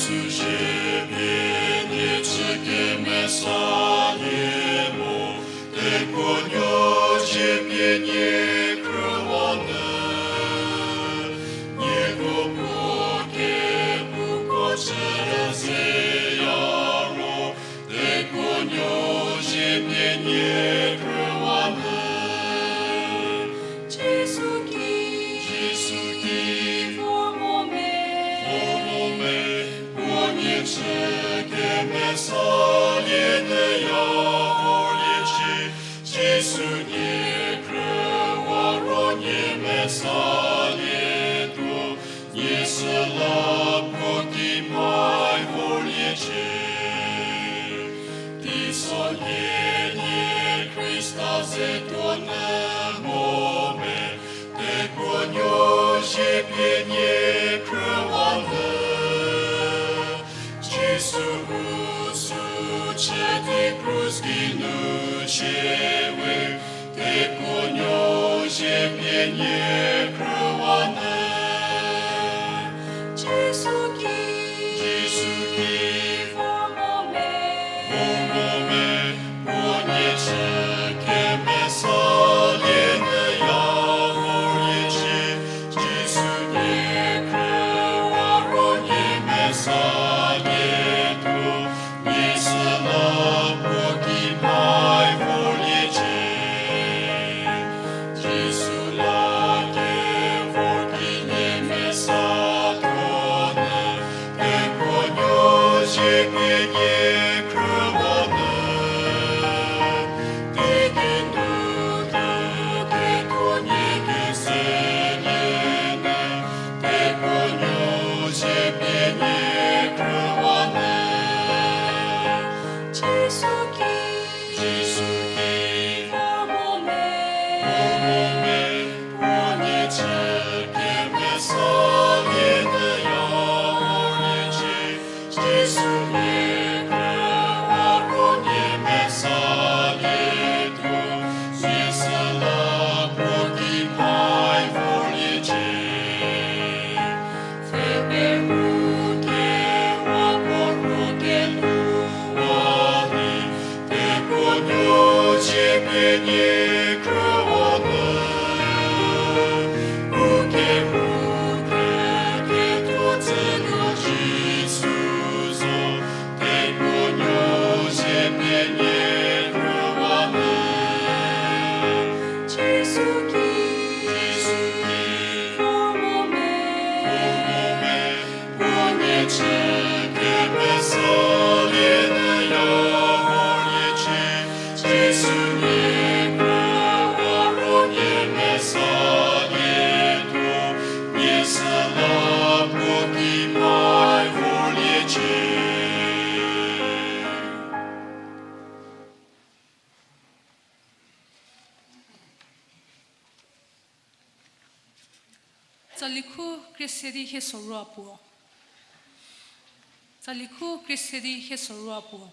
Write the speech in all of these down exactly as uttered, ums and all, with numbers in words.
Süzie pie nie chü kemesalie mo, tekuonuo zie pie nie krüwa nyü. Nieko puo kepuko chü zeya ro, tekuonuo zie pie nie krüwa nyü. Jisu ki, Jisu ki, vor mo me, vor mo me, puo nie chü kemesalie nyü ya vorliecie. Jisu nie krüwa ro nie mesalietuo, nie süla puo ki mai vorliecie. Teiso nie, nie Khrista ze tuo nyü mo me, tekuonuo zie pie nie krüwa nyü. Jisu u sü chü di krus ki nu chie we, tekuonuo zie pie nie krüwa nyü. Jisu ki, Jisu ki, vor mo me, vor mo me, puo nie chü kemesalie nyü ya vorliecie. Jisu nie krüwa ro nie mesalietuo, nie süla puo ki mai vorliecie. Jisu la kevor ki nie mesatuo nyü, tekuonuo zie pie nie krüwa nyü. Teigei nu tuo ketuo nie keselie nyü, tekuonuo zie pie nie krüwa nyü. Jisu ki, Jisu ki, vor mo me, vor mo me, puo nie chü kemesalie nyü ya vorliecie. Jisu nie krüwa ro nie mesalietuo, nie süla puo ki mai vorliecie. Pfheperu kewa puo ro ketuo wa di, tekuonuo zie pie nie krüwa nyü. U kehou khrü ketuo tsünu Jisu zo, tekuonuo zie pie nie krüwa nyü. Jisu ki, Jisu ki, vor mo me, vor mo me, puo nie chü kemesalie nyü ya vorliecie. Jisu nie krüwa ro nie mesalietuo, nie süla puo ki mai vorliecie. Tsali khu krie se di hie sorou puo. Tsali khu krie se di hie sorou puo.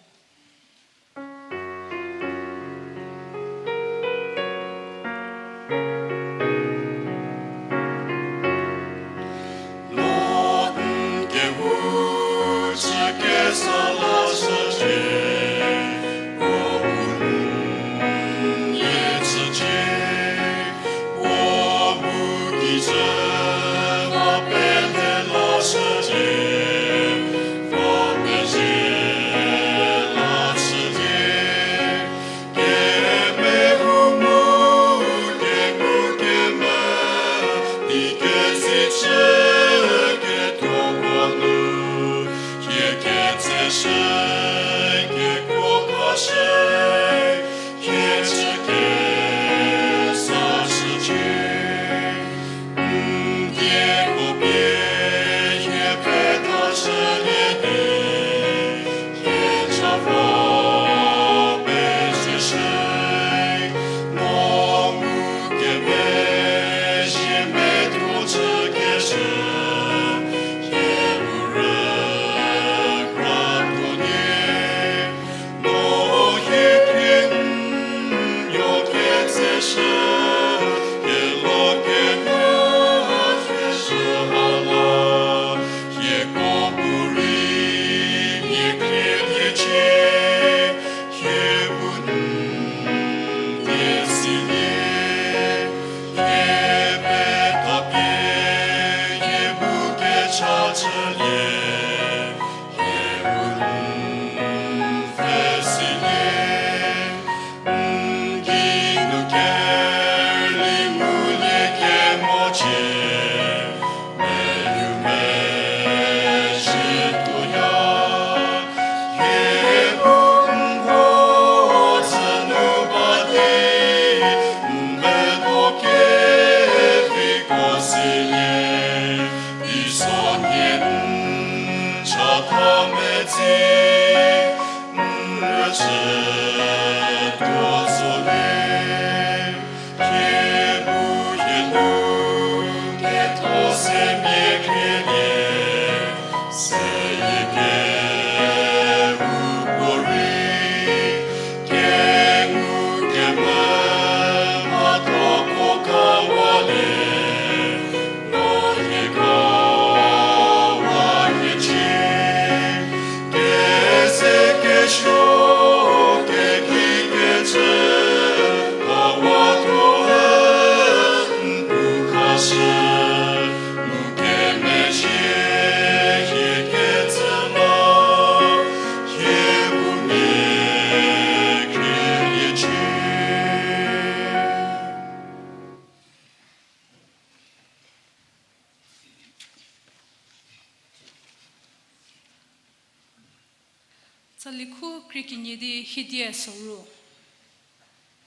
Tsali khu krie kenie di hidie soru.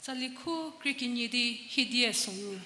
Tsali khu krie kenie di hidie soru.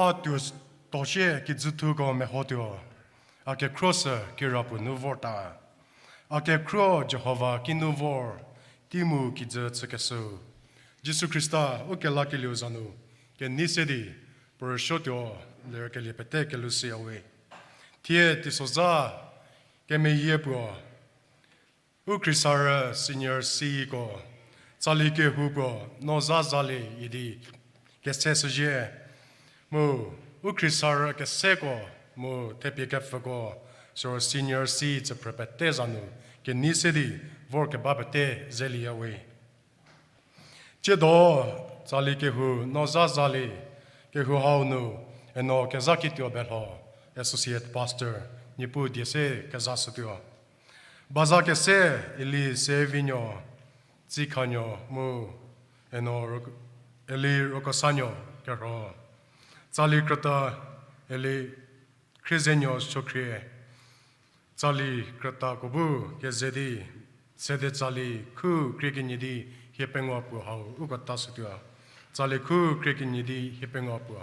A tuo s-, tuo sie kijüthuko mehotuo. A kekhro sü kirapuo nu vorta. A kekhro Jihova kinu vor, tei mu kijü chükeshüu. Jisu Khrista u kelakelieu za nu, kenei se di, puo rüsuotuo, lerkelie pete kelhou shüyawe. Thie teisozha kemeyie puo, u Khrisarü Senior Cko, tsali kehou puo, no za zalie idi, kese shüzhie. Mu, u Khrisarü keseko, mu thepie kepfüko, siro Senior C tsüphrü pete za nu, kenei se di, vorkeba pete zelieyawe. Tsiedo, tsali kehou, no za zalie, kehou hau nu, eno kezha kituo belho, Associate Pastor, Niepuu die se kezha shütuo. Baza kese, Eli Sevinuo, Tsikhanuo mu, eno Rok-, Eli Rokosanuo kerho. Tsali krüta, Eli Khriezenuo Sokhrie. Tsali krütako bu keze di, sede tsali khu krie kenie di hie pengou puo hau uko ta shütuo. Tsali khu krie kenie di hie pengou puo.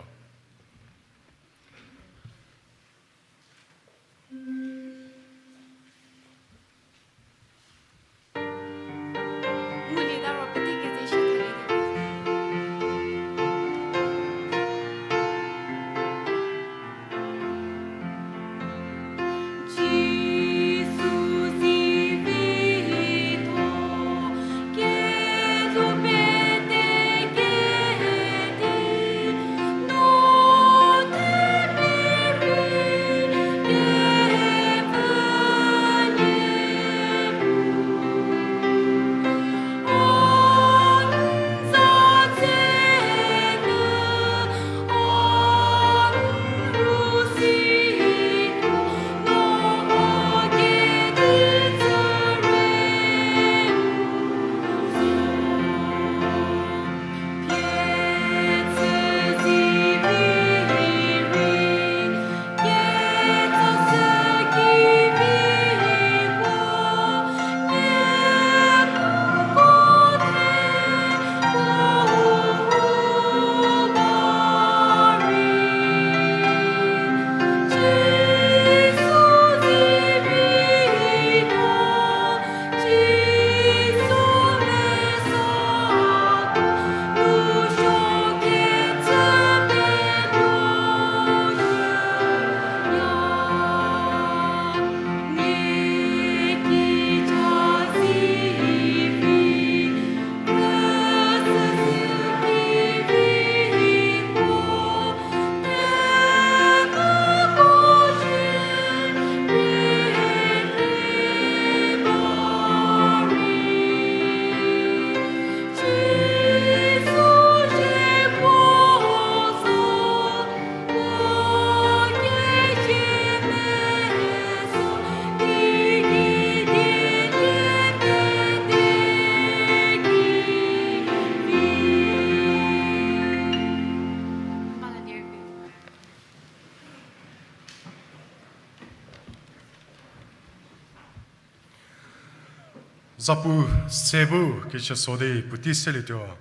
Zapu se bu kechüso di puotei selietuo.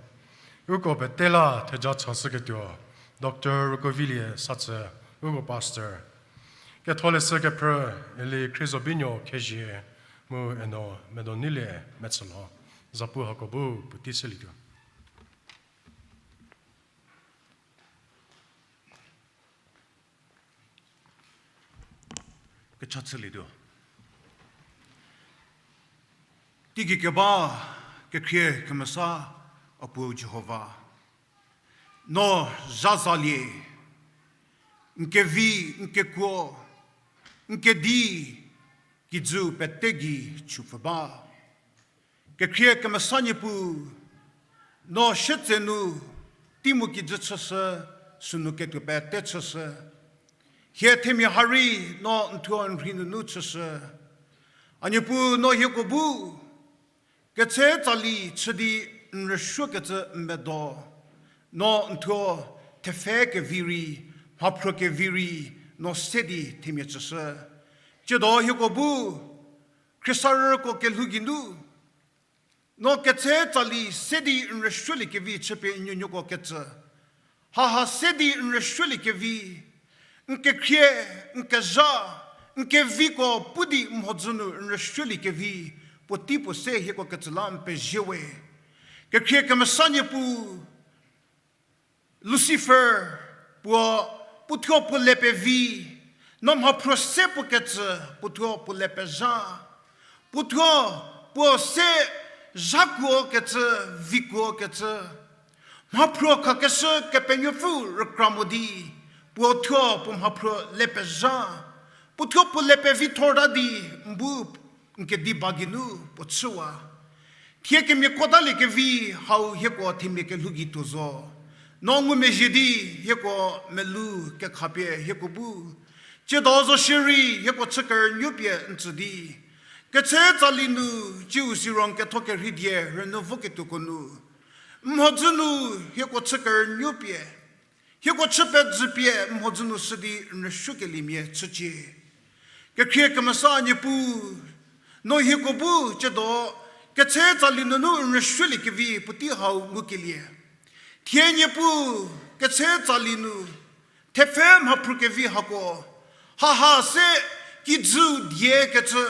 Uko pete la theja chashüketuo, Doctor Rukovilie Satsü, uko pastor. Ketholeshü kephrü, Eli Khriezobinuo Khezhie, mu eno Medonilie Metsülho. Zapu hako bu puotei selietuo. Kecha chülietuo. Teigei keba kekhrie kemesa A Puo Jihova, no zha zalie, n kevi, n kekuo, n kedi, kijü pete gei chüpfü ba. Kekhrie kemesa Niepuu, no sietsenu tei mu kijü chüshü, sünu ketuo pete chüshü. Hie themia ha rei no n thuo n rhei nunu chüshü. A Niepuu, no hieko bu ketse tsali chü di n rüsuokecü n medo, no n thuo thepfhe kevi rei, mhaphruo kevi rei, no se di themia chüshü. Tsiedo hieko bu Khrisarüko kelhou geinu, no ketse tsali se di n rüsuoliekevi chüpie n nuonuoko kecü, Haha se di n rüsuoliekevi, n kekhrie, n kezha, n keviko pu di mhodzü nu n rüsuoliekevi, puotei puo se hieko kecü la n pezie we. Kekhrie kemesa Niepuu, Lucifer, puo, puothuo puo le pevi, no mhaphruo se puo kecü, puothuo puo le pezha. Puothuo puo se zhakuo kecü, vikuo kecü. Mhaphruo khakeshü Kepenuopfü rükra mo di, puothuo puo mhaphruo le pezha. Puothuo puo le pevi thorta di, n bu n kediba geinu puo chüwa. Thie kemiako taliekevi hau hieko themia kelhou gei tuo zo. No ngumezhie di hieko melou kekhapie hieko bu. Tsiedo zo shierei hieko chü kerünuopie n tsü di, ketse tsali nu, tsiu siro n ketho kerhei die rünyü voketuoko nu, mhodzü nu hieko chü kerünuopie, hieko chü pezhüpie mhodzü nu shü di n rüsuokeliemia chücie. Kekhrie kemesa Niepuu, no hieko bu tsiedo ketse tsali nunu n rüsuoliekevi puotei hau ngukelie. Thie Niepuu, ketse tsali nu thepfhe mhaphruo kevi hako, haha se kijüu die kecü.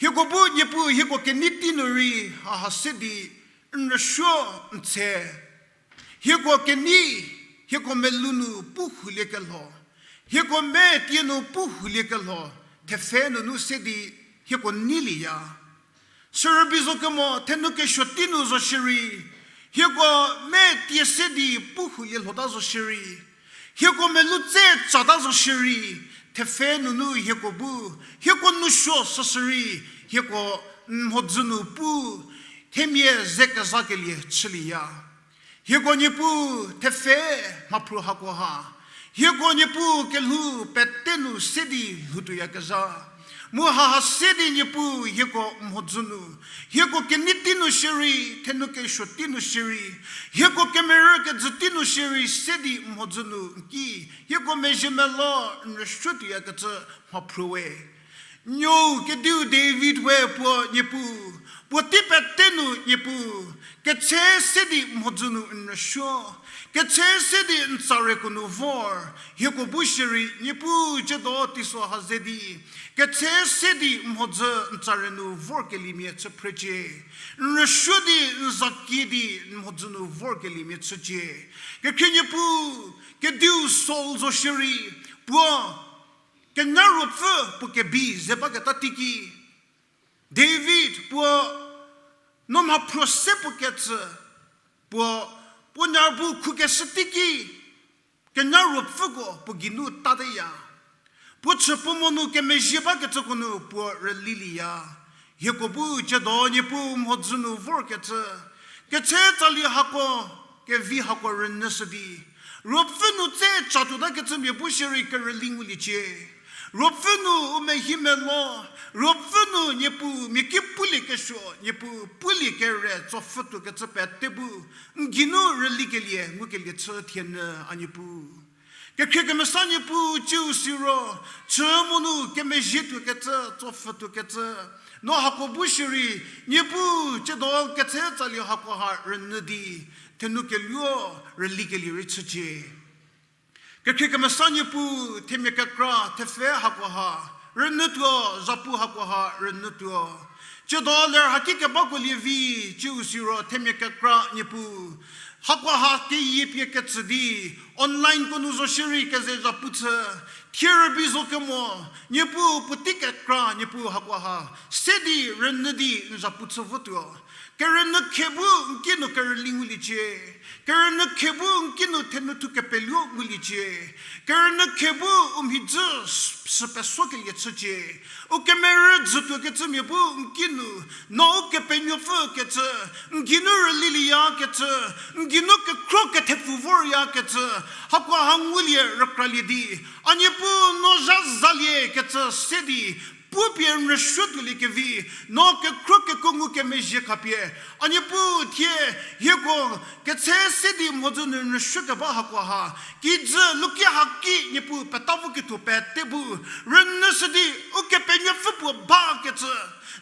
Hieko bu Niepuu hieko kenei tei nu rei haha se di n rüsuo n tse. Hieko kenei, hieko melou nu pu huliekelho, hieko metie nu pu huliekelho, thepfhe nunu se di hieko neilieya. Sürübei zo kemo thenu kesuo tei nu zo shierei, hieko metie se di pu hulie lhota zo shierei, hieko melou tse tsata zo shierei, thepfhe nunu hieko bu, hieko nousuo süsürei, hieko n mhodzü nu pu, themia ze kezakelie chülieya. Hieko Niepuu thepfhe mhaphruo hako ha, hieko Niepuu kelhou pete nu se di lhoutuoyakezha. Mu haha se di Niepuu hieko mhodzü nu, hieko kenei tei nu shierei, thenu kesuo tei nu shierei, hieko kemerü kejü tei nu shierei se di mhodzü nu n ki, hieko mezhie melo n rüsuotuoyakecü mhaphruo we. Nuou kediu David we puo Niepuu, puotei pete nu Niepuu, ketse se di mhodzü nu n rüsuo, ketse se di n tsareko nu vor, hieko bu shierei Niepuu tsiedo teiso ha ze di, ketse se di mhodzü n tsare nu vorkeliemia chü phrecie, n rüsuo di n zakie di n mhodzü nu vorkeliemia chücie. Kekhrie Niepuu, kediu Saul zo shierei, puo kenya ruopfü puo kebi ze baketa teiki, David puo no mhaphruo se puo kecü, puo, puo nyar bu khukeshü teiki, kenya ruopfüko puo geinu tateya. Puo chü puo mo nu kemezhie bakecüko nu puo rülilieya. Hieko bu tsiedo Niepuu mhodzü nu vorkecü, ketse tsali hako, kevi hako rünyüshü di, ruopfü nu tse tsatuotakecümia bu shierei kerüli nguliecie. Ruopfü nu u mehimelo, ruopfü nu Niepuu mia ki puliekesuo, Niepuu pulie kere tsopfhütuokecü pete bu n geinu rülikelie ngukelie chü thienyü a Niepuu. Kekhrie kemesa Niepuu tsiu siro, chü mo nu kemezhietuokecü, tsopfhütuokecü, no hako bu shierei, Niepuu tsiedo ketse tsali hako ha rünyü di, thenu keluo rülikelie rei chücie. Kekhrie kemesa Niepuu themia kekra thepfhe hako ha rünyütuo, zhapu hako ha rünyütuo. Tsiedo ler haki kebako lievi, tsiu siro themia kekra Niepuu, hako ha keyie pie ketsü di, online ko nu zo shierei keze zhapu chü, thie rübei zo kemo, Niepuu puotei kekra Niepuu hako ha se di rünyü di n zhapu chü votuo. Kerünyü khe bu n ki nu kerüli nguliecie. Kerünyü khe bu n ki nu thenuthu kepeluo nguliecie. Kerünyü khe bu u mhidzü sü pesokelie chücie. U kemerü dzütuokecümia bu n ki nu, no Ukepenuopfü kecü, n geinu rülilieyakecü, n geinu kekhro kethepfu voryakecü, hako ha ngulie rükralie di, a Niepuu no zha zaliekecü se di, pu pie n rüsuotuoliekevi, no kekhro kekuo ngukemezhie khapie, a Niepuu thie, hieko ketse se di mhodzü nu n rüsuokeba hako ha, kijü luki haki Niepuu peta voketuo pete bu, rünyüshü di Ukepenuopfü puo bakecü,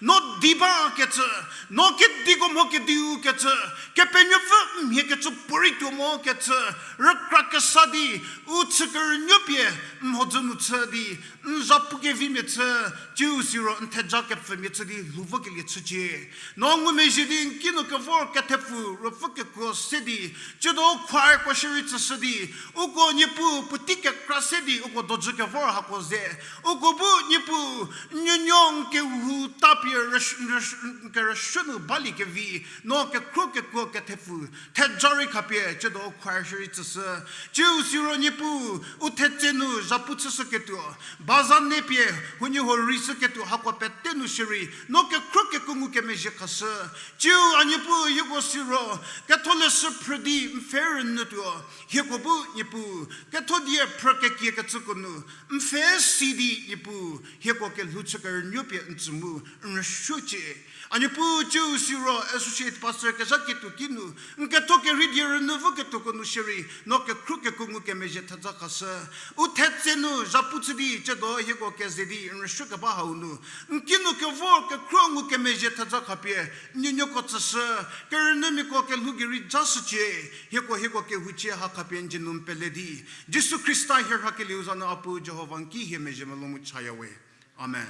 No di bakecü, no kediko mho kediu kecü, Kepenuopfü mhie kecü puorei tuo mo kecü, rükra kesa di, u chü kerünuo pie, mhodzü nu chü di, n zhapu kevimia chü, tsiu siro n theja kepfümia chü di lhou vokelie chücie. No ngumezhie di n kinu kevor kethepfu ruopfü kekuo se di, tsiedo choirko shierei tsüshü di, uko Niepuu puotei kekra se di uko dojü kevor hako ze, uko bu Niepuu, n nuonuo n kehou tapie rüsh-, rüsh-, n kerüshü nu baliekevi, no kekhruo kekuo kethepfu, theja rei khapie tsiedo choir shierei tsüshü. Tsiu siro Niepuu, u thetse nu zhapu chüshüketuo, baza ne pie huoniehuo rei shüketuo hako pete nu shierei, no kekhruo kekuo ngukemezhie khashü. Tsiu a Niepuu hieko siro, ketholeshü phrü di n pfhe rünyütuo, hieko bu Niepuu, ketho die phrü kekie kecüko nu, n pfhe si di Niepuu, hieko kelhou chü kerünuo pie n tsü mu, n rüsuocie. A Niepuu tsiu siro associate pastor kezha ketuo kinu, n ketho kerhei die rünyü voketuoko nu shierei, no kekhruo kekuo ngukemezhie theja khashü. U thetse nu zhapu chü di tsiedo hieko keze di n rüsuo keba hau nu, n kinu kevor kekhruo ngukemezhie theja khapie, n nuonuoko tsüshü, kerünyümiako kelhou gei jashücie, hieko hieko kehoucie ha khapie n dzie nu n pele di. Jisu Khrista hie rhakelieu za nu a Puu Jihova n ki hie mezhie melou mu chaya we. Amen.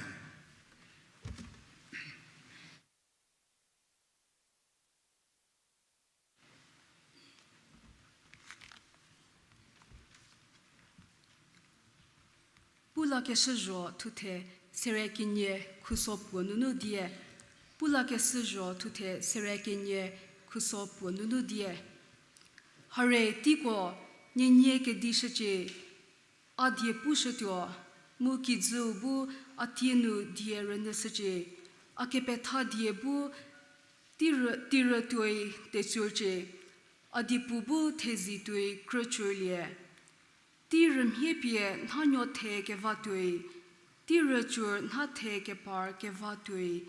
Pulakeshü zho thuthe sere kenie khuso puo nunu die. Pulakeshü zho thuthe sere kenie khuso puo nunu die. Hare teiko nienie kedishücie, a die pushütuo, mu kijüu bu a tie nu die rünyüshücie, a kepetha die bu tirü, tirü tuoi tetsurcie, a diepu bu thezi tuoi krütsurlie. Tei rümhie pie nhanuo the keva tuoi, tei rütsur nha the kepar keva tuoi,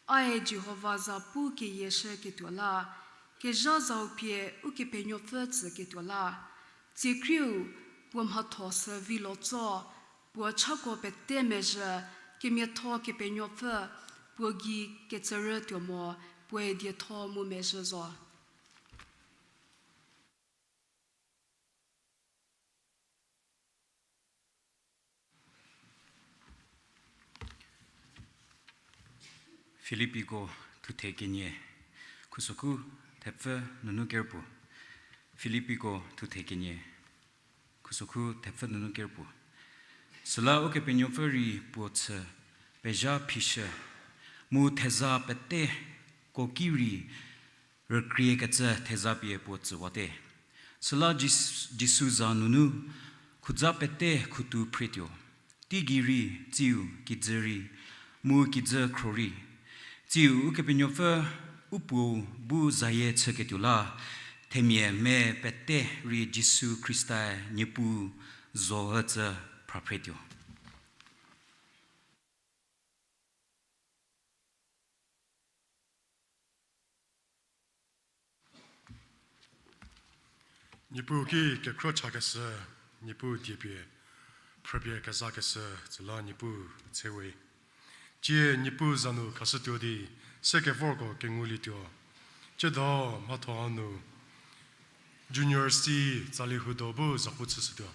ae Jihova za pu keyieshüketuo la, kezha zau pie Ukepenuopfü tsüketuo la. Tsiekriu, puo mhatho sü vilo tso, puo chako pete mezhü, kemiatho Kepenuopfü, puo gei ketsürü tuo mo, puoe dietho mu mezhü zo. Filipiko thuthe kenie, khusokhu thepfü nunu kerpuo. Filipiko thuthe kenie, khusokhu thepfü nunu kerpuo. Süla Ukepenuopfü rei puo chü pezha phishü, mu theza peteko ki rei rükriekecü theza pie puo tsüwate. Süla Jis-, Jisu za nunu khuza pete khutu phretuo. Teigei rei, tsiu, kijü rei, mu kijü khro rei, tsiu Ukepenuopfü u Puou bu zayie chüketuo la, themia me pete rei Jisu Khrista-e Niepuu zo ücü phraphretuo. Niepuu ki kekhro chakeshü, Niepuu diepie phrüpie kezakeshü, süla Niepuu tsewe. Tsie Niepuu za nu khashütuo di, sekevorko kengulietuo. Tsiedo mhatho hanu, Junior C, tsali hudo bu zapu chüshütuo.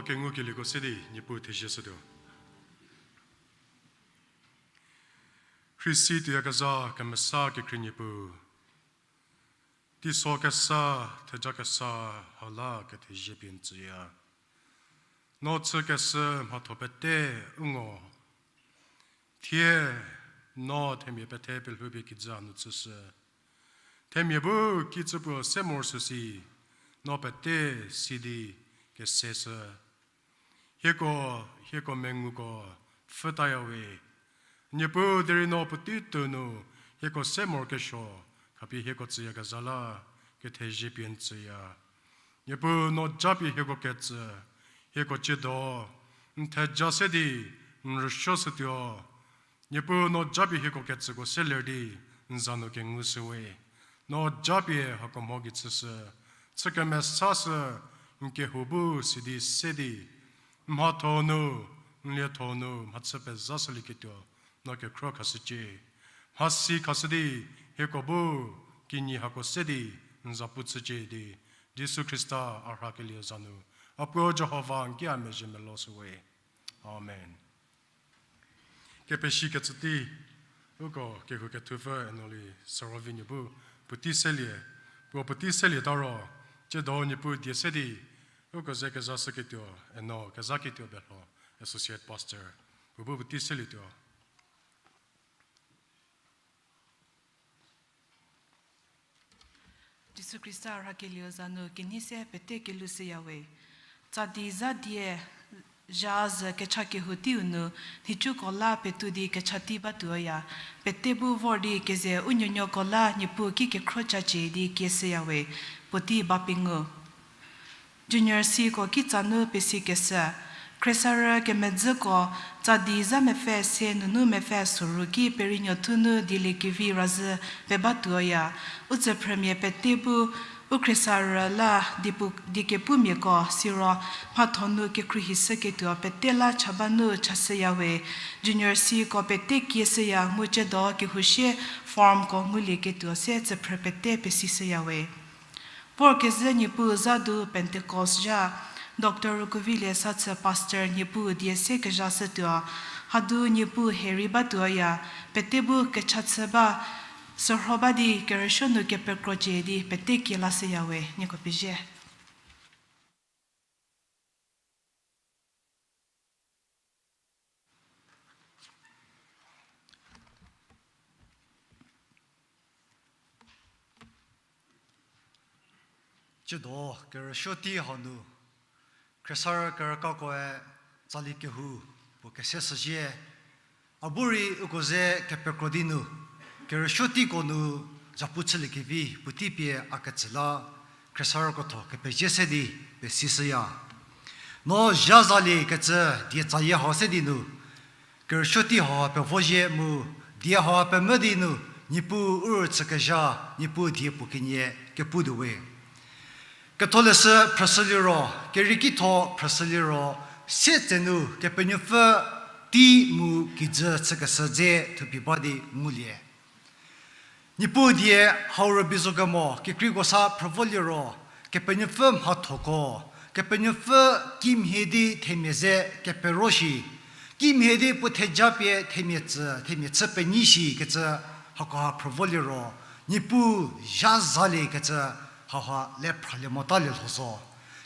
Kengukelieko se di Niepuu thezie shütuo. Khrisi tuoyakezha kemesa kekhrie Niepuu, teiso kesa, theja kesa, hau la kethezie pie n tsüya. No chükeshü mhatho pete u ngo. Thie no themia pethe pelhoupie kijü hanu chüshü. Themia bu kicüpuo se morosuo si, no pete si di kese shü. Hieko, hieko menguko pfhütayawe. Niepuu derei no puotei tuo nu hieko se morokesuo, khapie hieko tsüyakezha la kethezie pie n tsüya. Niepuu no japie hieko ketsü, hieko tsiedo, n theja se di n rüsuoshütuo. Niepuu no japie hieko ketsüko se ler di n za nu kengushüwe. No japie hako mho gei chüshü, chü kemesashü, n kehou bu sidi se di, mhatho nu, n lietho nu mhachü pezashülieketuo no kekhro khashücie. Mhasi khashü di hieko bu kinyi hako se di n zapu chücie di, Jisu Khrista a rhakelieu za nu, a Puo Jihova n ki a mezhie meloshüwe. Amen. Kepeshi kecü tei, uko kehou kethupfü Enoli Serovi nuo bu puotei selie, puo puotei selieta ro, tsiedo Niepuu die se di uko ze kezashüketuo Eno Kezhaketuo Belho, Associate Pastor, puo bu puotei selietuo. Jisu Khrista rhakelieu za nu kenei se pete kelushüyawe. Tsadi zha die zha zhü kecha kehou teiu nu, nhicuko la petou di kecha tei batuoya. Pete bu vor di keze u nuonuoko la Niepuu ki kekhro cacie di kieshüyawe. Puotei ba pengou. Junior Cko kitsa nu pesikeshü. Khriesarü kemedzüko, tsadi zha mepfü se nunu mepfü soru ki perienuothu nu dieliekevi razhü pebatuoya. U tsüphrümia pete bu u khriesarü la diepu-, diekepumiako siro mhatho nu kekhruohishüketuo pete la cha ba nu chashüyawe. Junior Cko pete kieshüya mu tsiedo kehou shie formko ngulieketuo se tsüphrü pete pesishüyawe. Vorkezhü Niepuu zha du Pentecost zha, Doctor Rukuvilie Sathü Pastor Niepuu die se kezhashütuo, hadu Niepuu hie rei batuoya, pete bu kecha chü ba, sürho ba di kerüsuo nu kepekrocie di pete kie lashüyawe, nieko pezie. Tsiedo kerüsuo tei hau nu, khriesarü kerükakoe tsali kehou puo kese shüzhie, a bu rei uko ze kepekro di nu, kerüsuo teiko nu zapu chüliekevi puotei pie a ketsü la, khriesarüko tho kepezie se di pesishüya. No zha zalie kecü die tsayie hau se di nu, kerüsuo tei hau pevozhie mu, die hau pemvü di nu, Niepuu u rüchükezha, Niepuu die puo kenie kepu tuowe. Ketholeshü phrüshüliro, keriekitho phrüshüliro, sietsenu Kepenuopfü tei mu kijü chükeshü dze thupie ba di ngulie. Niepuu die hau rübei zo kemo, kekreiko sa phrüvoliro, Kepenuopfü mhathoko, Kepenuopfü kimhie di themia ze kepero shi, kimhie di puo theja pie themia tsü, themia chü penyi shi kecü hakoha phrüvoliro, Niepuu zha zalie kecü hauha le phralie mota lielho zo.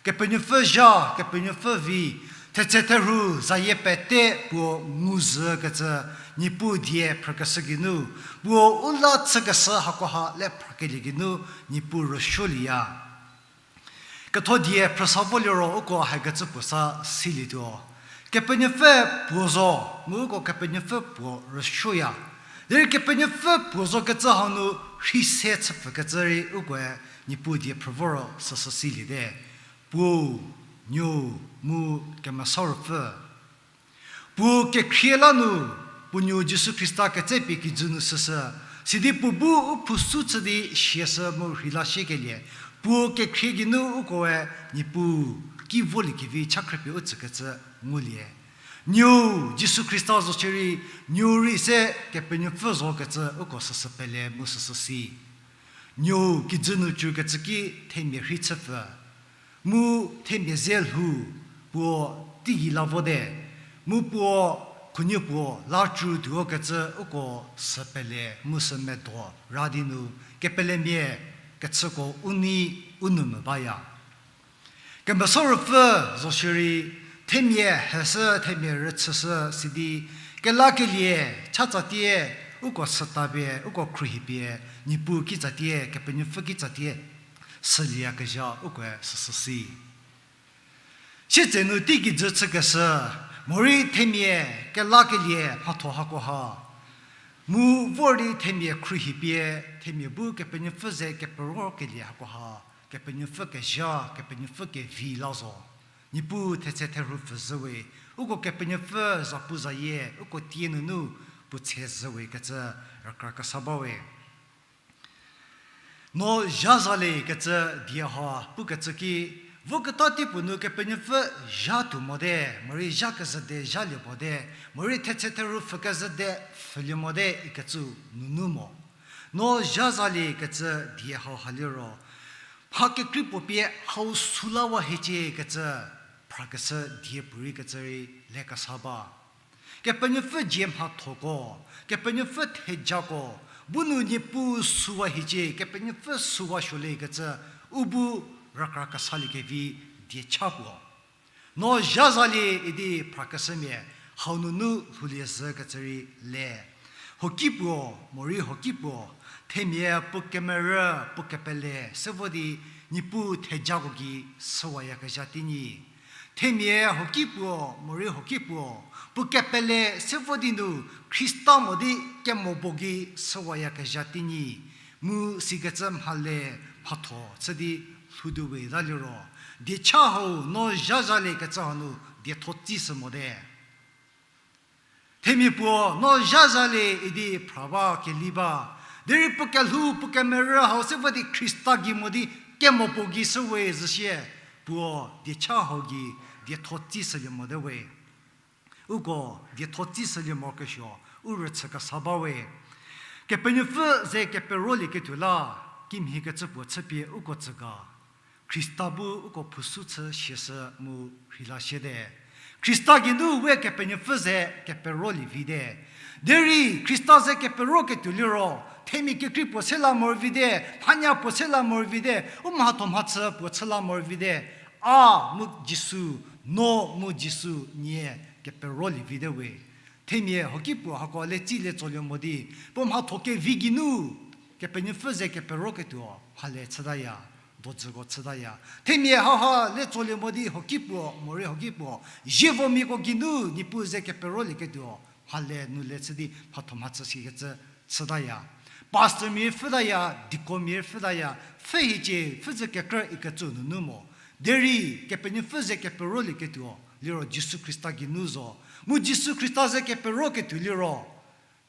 Kepenuopfü zha, Kepenuopfü vi, thetse therhu zayie pete puo nguzü kecü, Niepuu die phrükeshü geinu, puo u la chükeshü hakoha le phrakelie geinu, Niepuu rüsuolieya. Ketho die phrüsa voliro uko hakecü puo sa silietuo. Kepenuopfü puo zo, mu uko Kepenuopfü puo rüsuoya. Derei Kepenuopfü puo zo kecü hau nu rhei se chüpfükecü rei ukoe Niepuu die phrü voro süsü siliete. Puo, Nuou, mu Kemesa Ruopfü. Puo kekhrie la nu, puo nuo Jisu Khrista ketsepie kijü nu süsü, sidi puo bu u phusu chü di siashü mu rheila siekelie, puo kekhrie geinu ukoe Niepuu ki voliekevi cha khrüpie u tsükecü ngulie. Nuou Jisu Khrista zo shierei, Nuou rei se Kepenuopfü zo kecü uko süsü pele mu süsü si. Nuou kijü nu cükecü ki themia rhei chüpfü, mu themia ze lhou, Puo teigei la vote, mu puo khunhie puo la cü tuo kecü uko sü pele mu sü medo ra di nu kepelemia kechüko u nei u nou mebaya. Kemesa Ruopfü zo shierei, themia heshü, themia rüchüshü sidi, kelakelie chatsatie, uko süta pie, uko khruohi pie, Niepuu kitsatie, Kepenuopfü kitsatie, sülieyakezha ukoe süsü si. Sietsenu teigei jü chükeshü, morei themia kelakelie mhatho hakoha, mu vor di themia khruohi pie, themia bu Kepenuopfü ze keperokelie hakoha, Kepenuopfü kezha, Kepenuopfü kevi la zo. Niepuu thetse therhu pfü zhüwe, uko Kepenuopfü zapuzayie uko tie nunu puo tshe zhüwe kecü rükra kesa bawe. No zha zalie kecü die ha pukecü ki, voketa teipuo nu Kepenuopfü zha tuo mote, morei zha kezhüde zhalie mote, morei thetse therhu pfü kezhüde pfhülie mote ikecü nunu mo. No zha zalie kecü die hauha liro, mha kekrei puo pie hau sulawa hiecie kecü, phrakeshü die puorei kecü rei le kesa ba. Kepenuopfü dzie mhathoko, Kepenuopfü thejako, bu nu Niepuu süwa hiecie, Kepenuopfü süwa suolie kecü, u bu rükra kesaliekevi diecha puo. No zha zalie idi phrakeshümia, hau nunu lhoulie zhü kecü rei le. Hoki puo, morei hoki puo, themia puo kemerü, puo kepele, se vo di Niepuu thejako gei süwayakezha teinyi. Themia hoki puo, morei hoki puo, puo kepele se vo di nu Khrista mo di kemo puo gei süwayakezha teinyi. Mu sikecü mhale mhatho chü di lhoutuo we ta liro, diecha hau no zha zalie kecü hanu dietho tsishü mote. Themia puo no zha zalie idi phra ba keli ba. Derei puo kelhou puo kemerü hau se vo di Khrista gei mo di kemo puo gei shüwe zhüshie, puo diecha hau gei dietho tsishülie mote we. Uko dietho tsishülie morokesuo, u rüchü kesa bawe. Kepenuopfü ze keperolieketuo la, kimhiekecü puo chüpie uko tsü ga. Khrista bu uko phusu chü siashü mu rheila siete. Khrista geinu we Kepenuopfü ze keperolie vite. Derei Khrista ze keperoketuo liro, themia kekrei puo se la morei vite, mhanya puo se la morei vite, u mhatho mhachü puo chü la morei vite. A mu Jisu, no mu Jisu nie keperolie vite we. Themia hoki puo hako le tsi le tsolie mo di, puo mhatho kevi geinu, Kepenuopfü ze keperoketuo mhale chütaya, dojüko chütaya. Themia hauha le tsolie mo di hoki puo, morei hoki puo, zievomiako geinu Niepuu ze keperolieketuo mhale nu le chü di mhatho mhachü sikecü chütaya. Pastormia pfhütaya, deaconmia pfhütaya, pfhü hiecie, pfhüzhü kekrü ikecü nunu mo. Derei Kepenuopfü ze keperolieketuo liro Jisu Khrista geinu zo. Mu Jisu Khrista ze keperoketuo liro,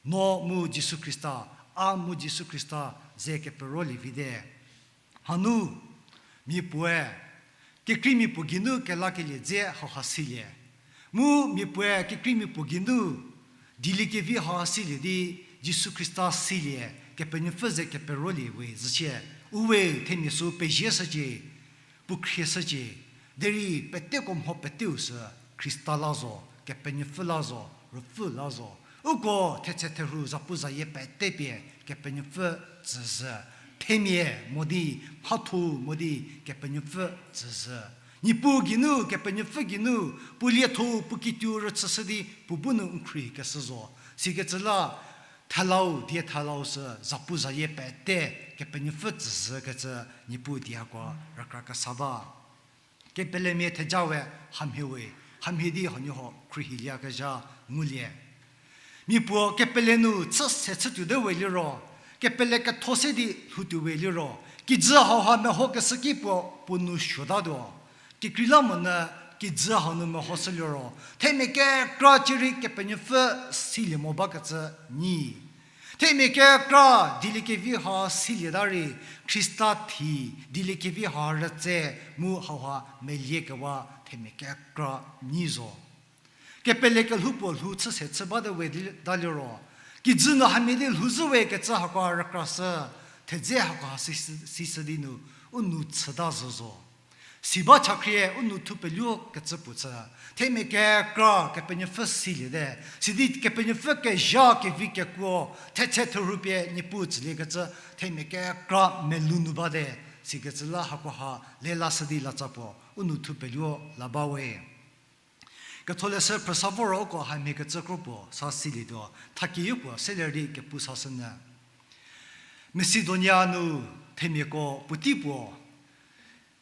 no mu Jisu Khrista, a mu Jisu Khrista ze keperolie vite. Hanu, mia puoe, kekreimia puo geinu kelakelie dze hauha silie. Mu mia puoe kekreimia puo geinu dieliekevi hauha silie di, Jisu Khrista silie, Kepenuopfü ze keperolie we zhüshie. Uwe themia sü pezie shücie, pukhrie shücie, derei peteko mho peteu sü Khrista la zo, Kepenuopfü la zo, Ruopfü la zo. Uko thetse therhu zapuzayie pete pie Kepenuopfü tsüzhü. Themia mo di, mhatho mo di Kepenuopfü tsüzhü. Niepuu geinu, Kepenuopfü geinu, puo lietho, puo kituo rüchüshü di, puo bu nu n khruohikeshü zo. Sikecü la, thelau, die thelau sü zapuzayie pete Kepenuopfü tsüzhü kecü Niepuu die hako rükra kesa ba. Kepelemia theja we hamhie we, hamhie di huoniehuo khruohilieyakezha ngulie. Mia puo kepele nu chü se chütuote we liro, kepele ketho se di lhoutuo we liro, kijü hauha mehokeshü ki puo puo nu suotatuo. Kekreilamonyü kijü hau nu mehoshü liro, themia kekra cierei Kepenuopfü silie mo bakecü nyi. Themia kekra dieliekevi ha silieta rei Khrista thi, dieliekevi ha rütse mu hauha meliekewa themia kekra nyi zo. Kepele kelhou puo lhou chü se chü bate we di, ta liro, kijü nu hamhie di lhouzhü we kecü hako rükrashü, thedze hako ha si, si, sishü di nu, u nou chüta zhü zo. Si ba chakhrie u nou thu peluo kecü puo chü. Themia kekra Kepenuopfü siliete. Sidi Kepenuopfü kezha kevi kekuo, thetse thurhu pie Niepuu tsüliekecü, themia kekra melou nu bate. Sikecü la hakoha lelashü di latsa puo, u nou thu peluo la ba we. Ketholeshü phrüsa voro uko hamhie kecü kro puo sa silietuo, thakie yopuo seler di kepu sashünyü. Macedonia nu themiako puotei puo,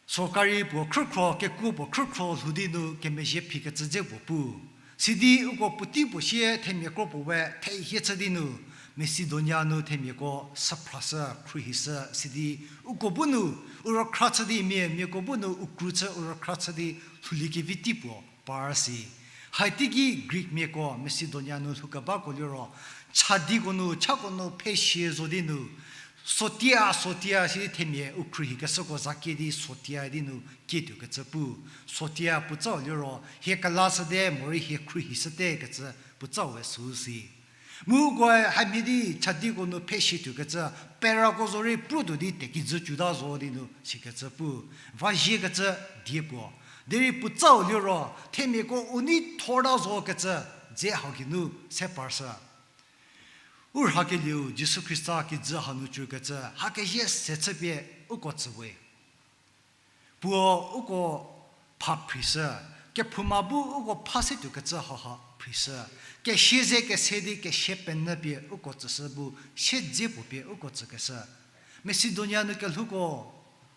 sorkari puo khrükhro, kekuo puo khrükhro lhou di nu kemezhie phikecü dze puo pu. Sidi uko puotei puo sie themia kro puo we thehie chü di nu, Macedonia nu themiako süphrashü, khruohishü, sidi uko bu nu u rükhra chü di mia, miako bu nu u kru chü u rükhra chü di lhouliekevi tei puo par si. Haiteiki Greekmiako Macedonia nu lhoukebako liro, chadiko nu, chako nu phesie zo di nu, Sotia, Sotia, sidi themia u khruohikeshüko zakie di Sotia di nu kietuokecü pu. Sotia puotsau liro, hie kelashüte, morei hie khruohishüte kecü puotsau we sü si. Mu ukoe hamhie di chadiko nu phesie tuokecü, perako zorei prutuo di tekijü cüta zo di nu sikecü pu. Vaziekecü die puo. Derei puotsau liro, themiako u nei thorta zokecü, dze hau geinu se parshü. U rhakelieu Jisu Khrista kijü hanu cükecü, hakezie se chüpie uko tsü we. Puo uko pha phrishü, kephouma bu uko pha se tuokecü hauha phrishü, kesia ze kese di kesia penyü pie uko tsüshü bu siedze puo pie uko tsükeshü. Macedonia nu kelhouko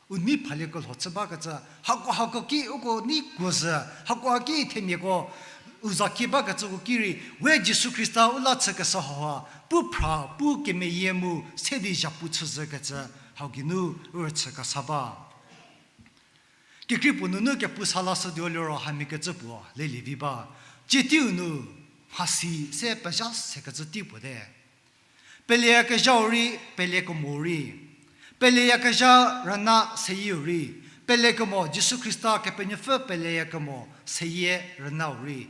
u nei phalie kelho chü bakecü, hako hako ki uko nei kuo zhü, hako haki themiako u zakie bakecüko ki rei, we Jisu Khrista u la chükeshü hauha, pu phra, pu kemeyie mu se di zhapu chüzhükecü, hau geinu u rüchü kesa ba. Kekrei puo nunu kepu sa lashütuo liro hamhiekecü puo lelie vi ba. Tsie teiu nu mhasi se pezha sekecü tei puo te. Peleyakezhau rei, pelekemo rei. Peleyakezha rüna seyieu rei. Pelekemo Jisu Khrista Kepenuopfü peleyakemo seyie rünau rei.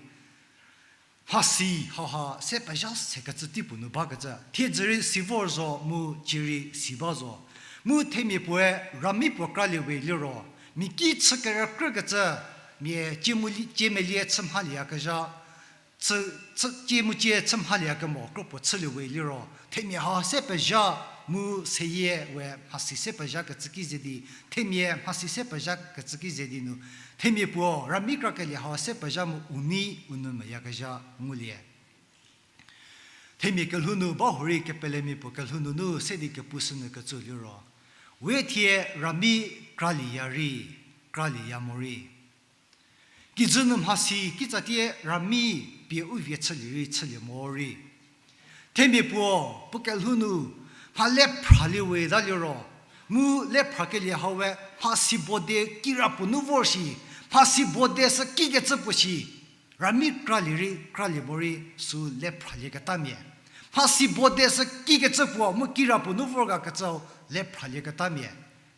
Mhasi hauha se pezha sekecü tei puo nu bakecü. Thiedzü rei si vor zo mu cierei si ba zo. Mu themia puoe rami puo kralie we liro, mia ki chü kerükrükecü, mia cie mu li-, cie melie chü mhalieyakezha, chü, chü, cie mu cie chü mhalieyakemo kro puo chülie we liro, themia ha se pezha mu seyie we mhasi se pezha kecü ki ze di, themia mhasi se pezha kecü ki ze di nu, themia puo rami krakelie ha se pezha mu u nei u nou meyakezha ngulie. Themia kelhou nu ba hurei kepelemia puo kelhou nunu se di kepushünyü kecü liro, we thie rami kralieya rei, kralieya morei. Kijü nu mhasi kitsatie rami pie u vie chülie rei chülie morei. Themia puo, puo kelhou nu, mha le phralie we ta liro, mu le phrakelie hau we mhasi bode kirapuo nu vor shi, mhasi bode sü kikecü puo shi, rami kralie rei kralie morei sü le phralieketamia. Mhasi bode sü kikecü puo mu kirapuo nu vor gakecü le phralieketamia.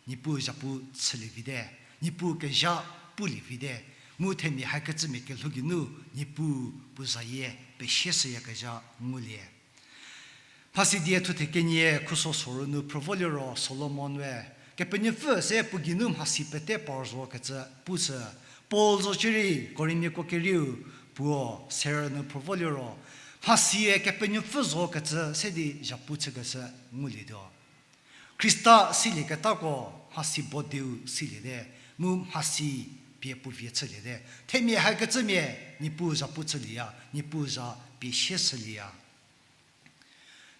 Niepuu zhapu chülie vite, Niepuu kezha pulie vite, mu themia hakecümia kelhou geinu Niepuu puo zayie pesieshüyakezha ngulie. Mhasi die thuthe kenie khuso soru nu phrü vo liro Solomon we, Kepenuopfü se puo geinu mhasi pete par zo kecü pushü. Paul zo shierei Korinthmiako kerieu puo serü nu phrü vo liro, mhasie Kepenuopfü zo kecü se di zhapu chükeshü ngulietuo. Khrista silieketako mhasi bodeu siliete, mu mhasi pie puo vie chüliete. Themia hakecümia Niepuu zhapu chülieya, Niepuu za pie sieshülieya.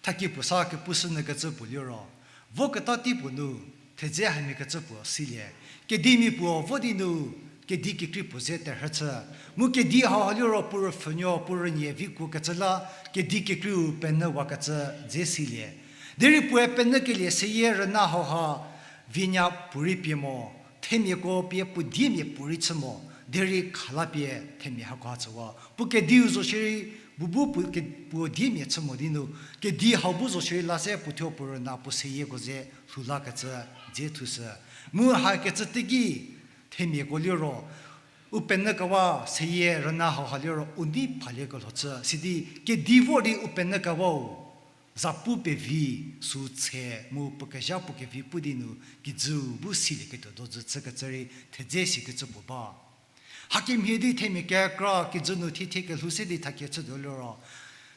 Thakie puo sa kepushünyü kecü puo liro, voketa tei puo nu thedze hamia kecü puo silie. Kedimia puo vo di nu kedi kekrei puo ze terhü chü. Mu kedi hauha liro puo rüpfhünuo, puo rünyie vikuo kecü la, kedi kekreiu penyüwakecü dze silie. Derei puoe penyükelie seyie rüna hauha vienya puorei pie mo, themiako pie puo diemia puorei chü mo, derei khala pie themia hakoha chüwa. Puo kediu zo shierei, bu bu puo ke-, puo diemia chü mo di nu, kedi hau bu zo shierei la se puo thuo puo rüna puo seyieko ze lhou lakecü dze thushü. Mu hakecü teiki themiako liro, u penyükewa seyie rüna hauha liro u nei phaliekelho chü, sidi kedi vor di u penyükewau Zapu pevi sü tse mu puo kezha puo kevi pu di nu kijüu bu silieketuo dojü chükecü rei thedze sikecü puo ba. Hakemhie di themia kekra kijü nu thiethie kelhou se di thakie chütuo liro,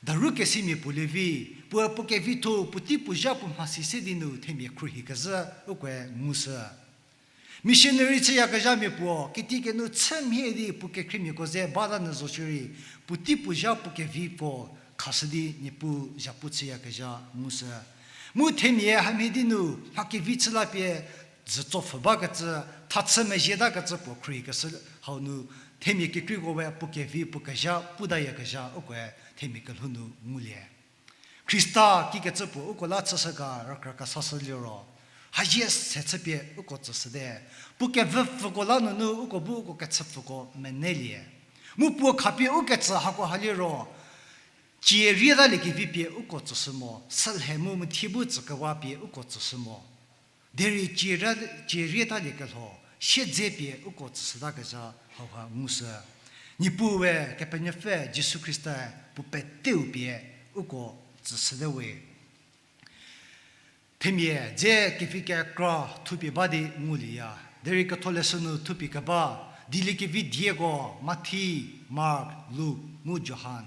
daru kesimia puo lievi, puoe puo kevitho puotei puo zha puo mhasi se di nu themia khruohi kezhü ukoe ngushü. Missionary chüyakezhamia puo kitiekinu chümhie di puo kekhriemiako ze bata nyü zo shierei, puotei puo zha puo keviko khashü di Niepuu zhapu chüyakezha ngushü. Mu themia hamhie di nu mha kevi chü la pie zütsopfhü bakecü, thachü mezhietakecü puo khruohikeshü hau nu, themia kekreiko we puo kevi puo kezha pudayakezha ukoe themia kelhou nu ngulie. Khrista kikecü puo uko la chüshü ga rükra kesashü liro, hazie se chüpie uko tsüshüte. Puo kevüpfüko la nunu uko bu uko kechüpfüko menelie. Mu puo khapie uketsü hako ha liro, cie rietaliekevi pie uko tsüshü mo, sülhe mu methie bu tsükewa pie uko tsüshü mo. Derei cie rie-, cie rietaliekelho, siedze pie uko tsüshütakezha hauha ngushü. Niepuue Kepenuopfü Jisu Khrista puo peteu pie uko tsüshüte we. Themia dze kevi kekra thupie ba di ngulieya. Derei ketholeshü nu thupie keba, dieliekevi dieko, Mathi, Mark, Luk, mu Johan.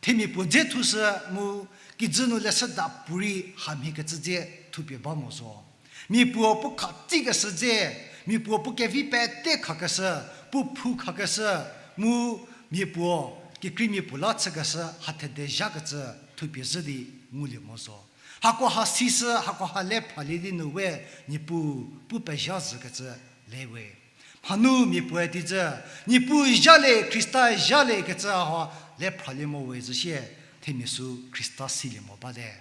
Themia puo dze thushü mu kijü nu leshüda puorei hamhiekecü dze thupie ba mo zo. Mia puo puo khatikeshü dze, mia puo puo kevi pete khakeshü, puo phu khakeshü, mu mia puo kekreimia puo la chükeshü hathede zhakecü thupie zhü di ngulie mo zo. Hako ha sishü, hako ha le phralie di nu we Niepuu pu pezha zhükecü le we. Mhanu mia puoe tizhü, Niepuu zhalie, Khrista zhalie kecü hau le phralie mo we zhü sie, themia sü Khrista silie mo bate.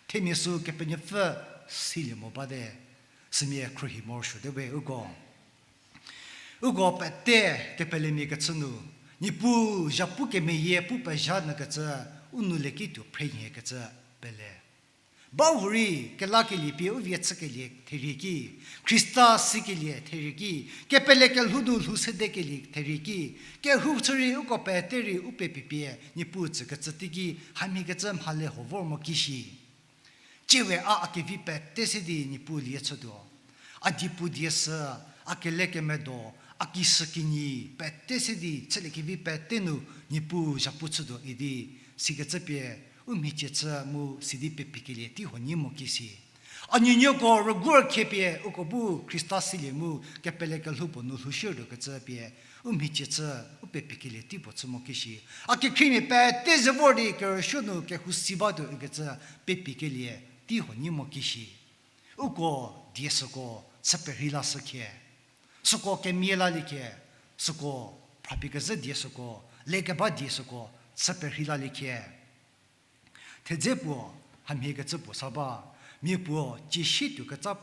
Themia sü Kepenuopfü silie mo bate. Sümia khruohi morosuote we uko. Uko pete kepelemia kechü nu, Niepuu zhapu kemeyie pu pezha nyükecü, u nou le ki tuo phrenhie kecü pele. Bahurei kelakelie pie u vie chükelie therie ki, Khrista sikelie therie ki, kepele kelhou nu lhou sedekelie therie ki, kehou chü rei uko pete rei u pepipie Niepuu tsükecü teiki hamhiekecü mhale ho vor mo kishi. Tsiewe a, a kevi pete se di Niepuu lie chütuo. A diepu die sü, a kelekemedo, a kishükinyi pete se di chüliekevi pete nu Niepuu zhapu chütuo idi, sikecü pie u mhicie chü mu sidi pepikelie tei huo nyi mo kisi. A nuonuoko rügu rükhie pie uko bu Khrista silie mu kepele kelhou puo nu lhou shiertuokecü pie u mhicie chü, u pepikelie tei puo chü mo kishi. A kekhriemia pete ze vor di kerüsuo nu kehou si batuo ikecü pepikelie tei huo nyi mo kishi. Uko die süko chü perhei lashü khie. Süko kemie lalie khie. Süko phrapie kezhü die süko, lekeba die süko chü perhei lalie khie. Thedze puo, hamhiekecü puo sa ba, mia puo, cieshituoketa,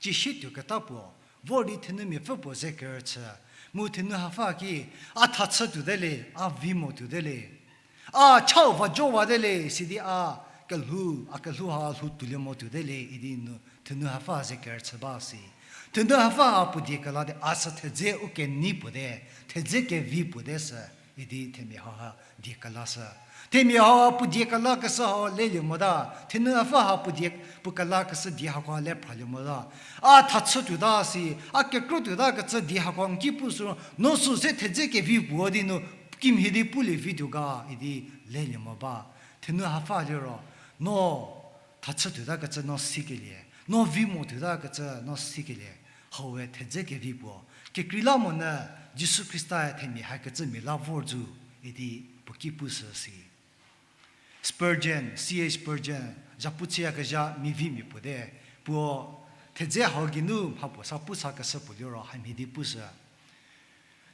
cieshituoketa puo, vor di thenumiapfü puo ze kerüchü, mu thenu hapfü ki, a tha chü tuote le, a vi mo tuote le. A chau va jo wate le, sidi a kelhou, a kelhou ha lhou tuolie mo tuote le, idi nu thenu hapfü ze kerüchü ba si. Thenu hapfü ha puo die kela di a sü thedze u kenei puo te, thedze kevi puo te sü, idi themia hauha die kelashü. Themia hauha puo die kelakeshü hau lelie mota, thenu hapfü ha puo die, puo kelakeshü die hako le phralie mota. A tha chü tuota si, a kekro tuotakecü die hako n ki pu sü, no sü se thedze kevi puo di nu, kimhie di pulie vi tuo ga, idi lelie mo ba. Thenu hapfü liro, no tha chü tuotakecü no sikelie, no vi mo tuotakecü no sikelie, haue thedze kevi puo. Kekreilamonyü Jisu Khrista-e themia hakecü mia la vor zo idi puo ki pushü si. Spurgeon, C H Spurgeon, zhapu chüyakezha miavimia puo te, puo thedze hau geinu mha puo sa pu sakeshü puo liro hamhie di pushü.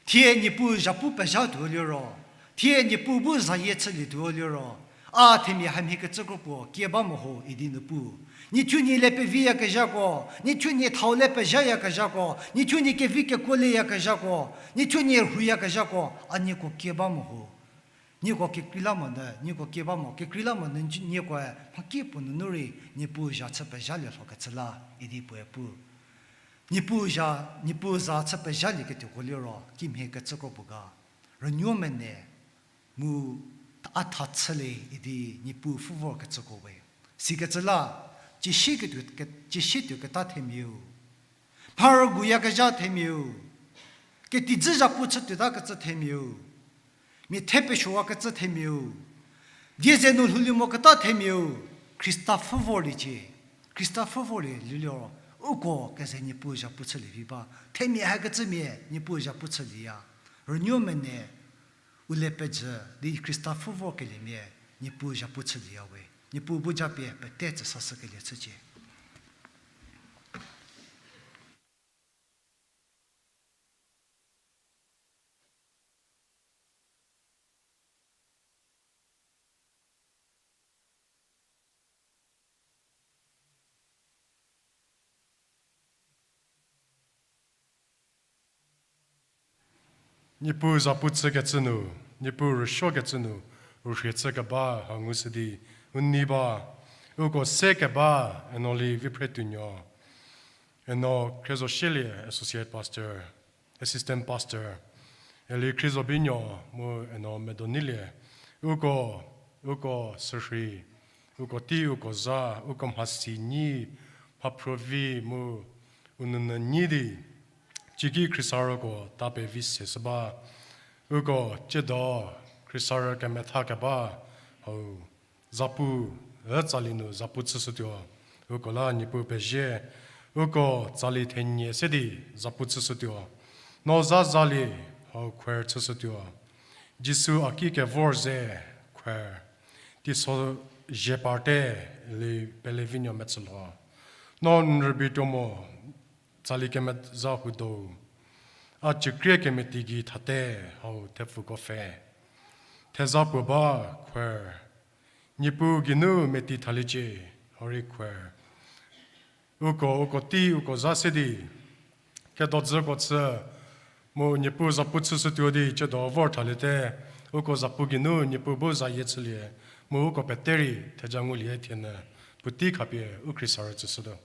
Thie Niepuu zhapu pezha tuo liro, thie Niepuu bu zayie chülietuo liro, a themia hamhiekecü kro puo kie ba mo ho idi nu pu. Niethuonie le peviyakezhako, niethuonie thau le pezhayakezhako, niethuonie kevi kekuolieyakezhako, niethuonie rhuyakezhako, a nieko kie ba mo ho. Nieko kekreilamonyü, nieko kie ba mo, kekreilamonyü niekoe mhakipuo nunu rei Niepuu zha chü pezhalie lhokecü la idi puoe pu. Niepuu zha, Niepuu za chü pezhalieketuoko liro kimhie kecü kro puo ga. Rünuo mene mu a tha chülie idi Niepuu pfhü vorkecüko we. Sikecü la, cishie ketuo, ke-, cishie tuo keta themiau. Mharüguyakezha themiau. Ketijü zhapu chü tuota kecü themiau. Mia the pesuowakecü themiau. Die ze nu lhoulie moketa themiau. Khrista pfhü vorliecie. Khrista pfhü vorlie luliro, uko keze Niepuu zhapu chülie vi ba. Themia hakecümia Niepuu zhapu chülieya. Rünuo mene, u le pejü di Khrista pfhü vorkeliemia Niepuu zhapu chülieya we. Niepuu bu japie pete tsü sashükelie chücie. Niepuu zapu chükecü nu, Niepuu rüsuokecü nu, u rhie chükeba ha ngushü di, u nei ba, uko se keba, eno Li Viphretuonuo, eno Khriezosielie Associate Pastor, Assistant Pastor, eli Khriezobeinuo mu eno Medonilie, uko, uko sürhei, uko tei, uko zha, uko mhasi nyi, mhaphruo vi mu u nounei nyi di, ciki khriesarüko ta pevi se shü ba, uko tsiedo khriesarü kemetha keba hau zapu, ü tsali nu zapu chüshütuo, uko la Niepuu pezie, uko tsali thenie se di zapu chüshütuo, no za zalie hau choir chüshütuo, Jisu a ki kevor ze choir, teiso zie parte eli Pelevinuo Metsülho, no n rübei tuo mo, tsali kemezha huo do, a cükrie kemeti gei thate hau thepfuko pfhe, theza puo ba choir, Niepuu geinu meti thaliecie, hau rei choir, uko, uko tei, uko zha se di, kedodzüko chü, mu Niepuu zapu chüshütuo di tsiedo vor thaliete, uko zapu geinu Niepuu bu zayie chülie, mu uko pete rei theja ngulie thienyü, puotei khapie u khriesarü tsüshütuo.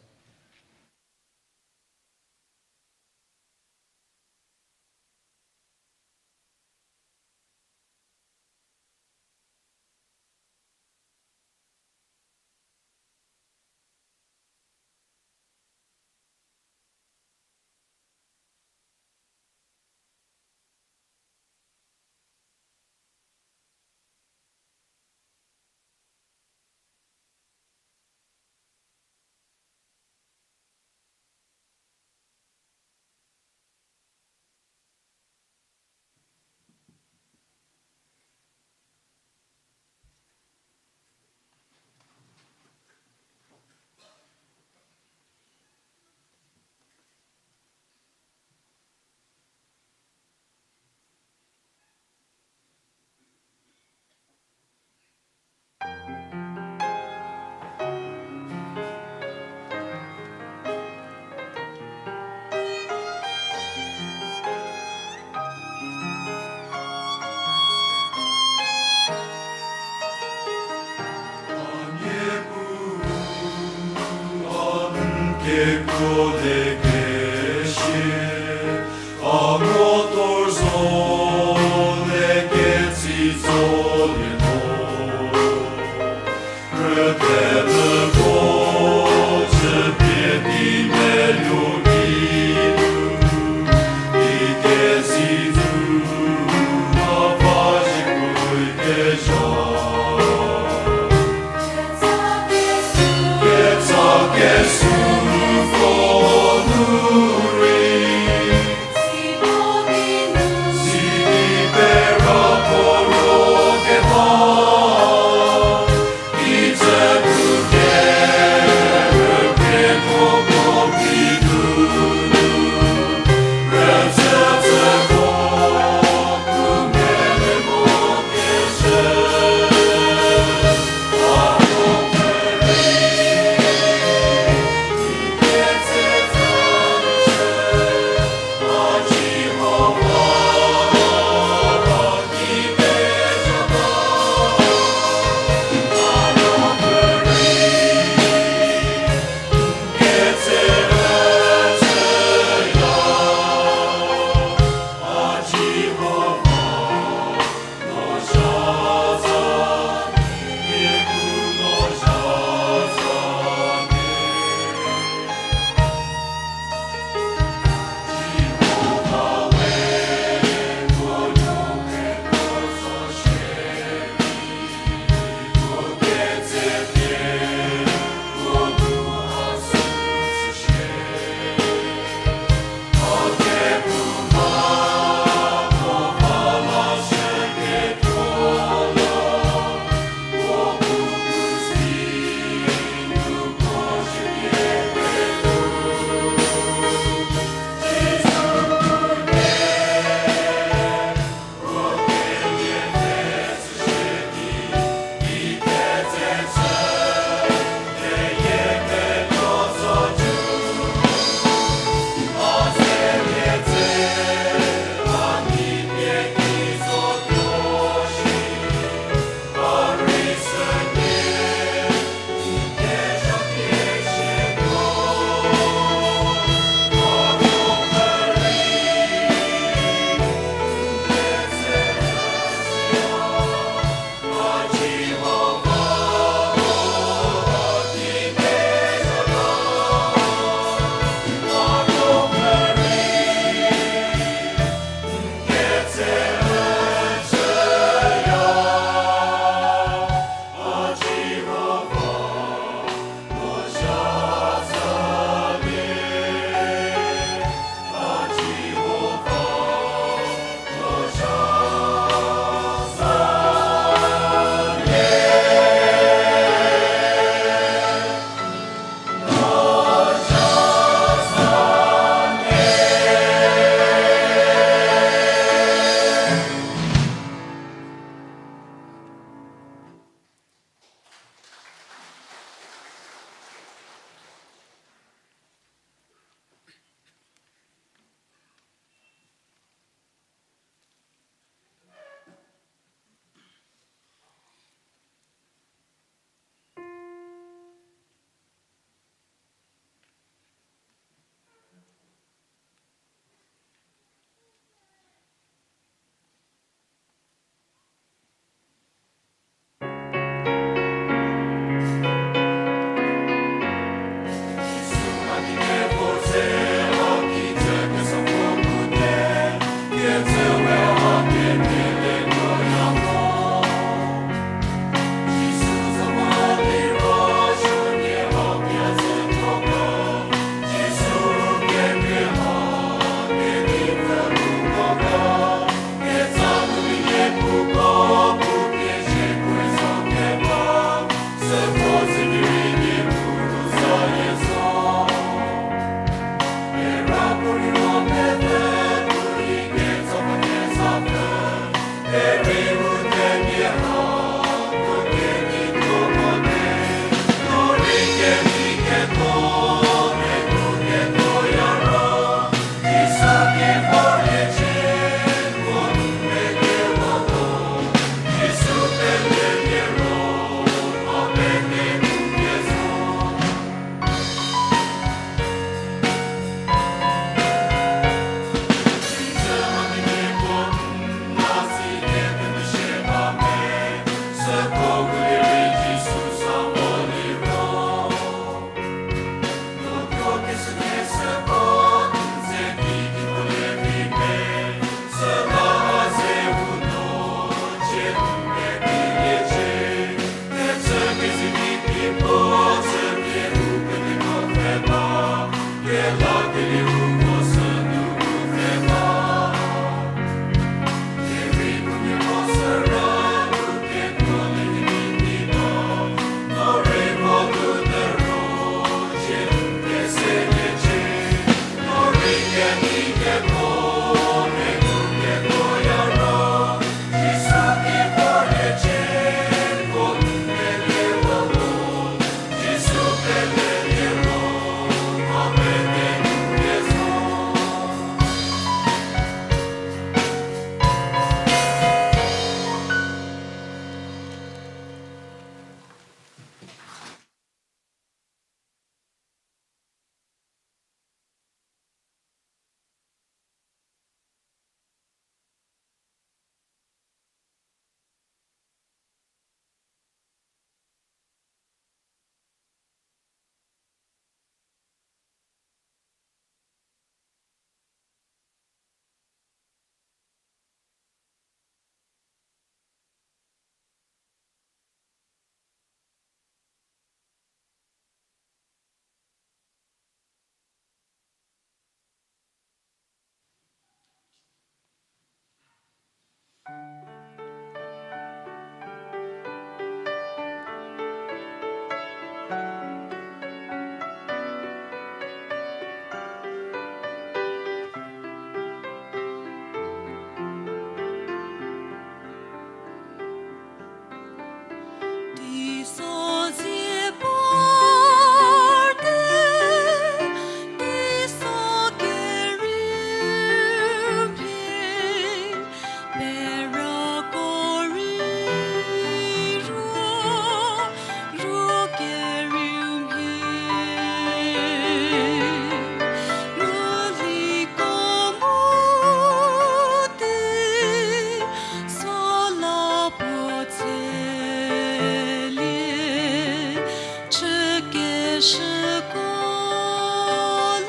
shüko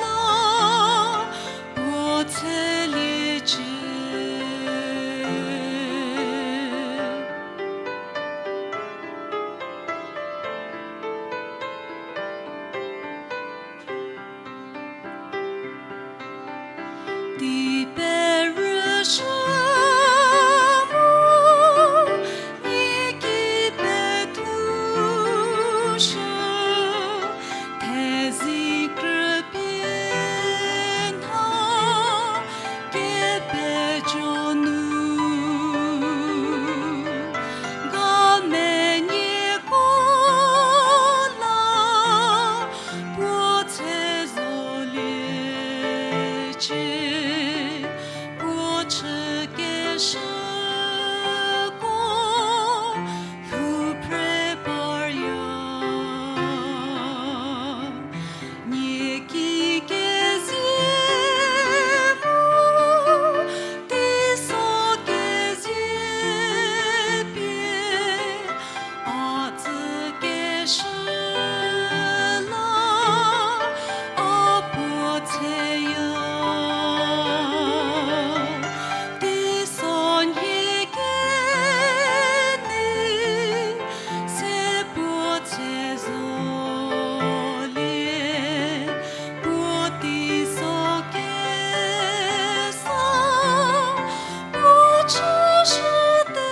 la puo tseliecie. Di perüshü mu, nie ki pethushü, thezi krüpie nha kepejo nu. Ga menieko la puo tse zoliecie, puo chükeshüko lhou phre parya. Nie ki kezie mu, teiso kezie pie, a tsükeshü la a puo tseya. Teiso nhie kenei se puo tse zolie, puo teiso kesa puo chüshüte.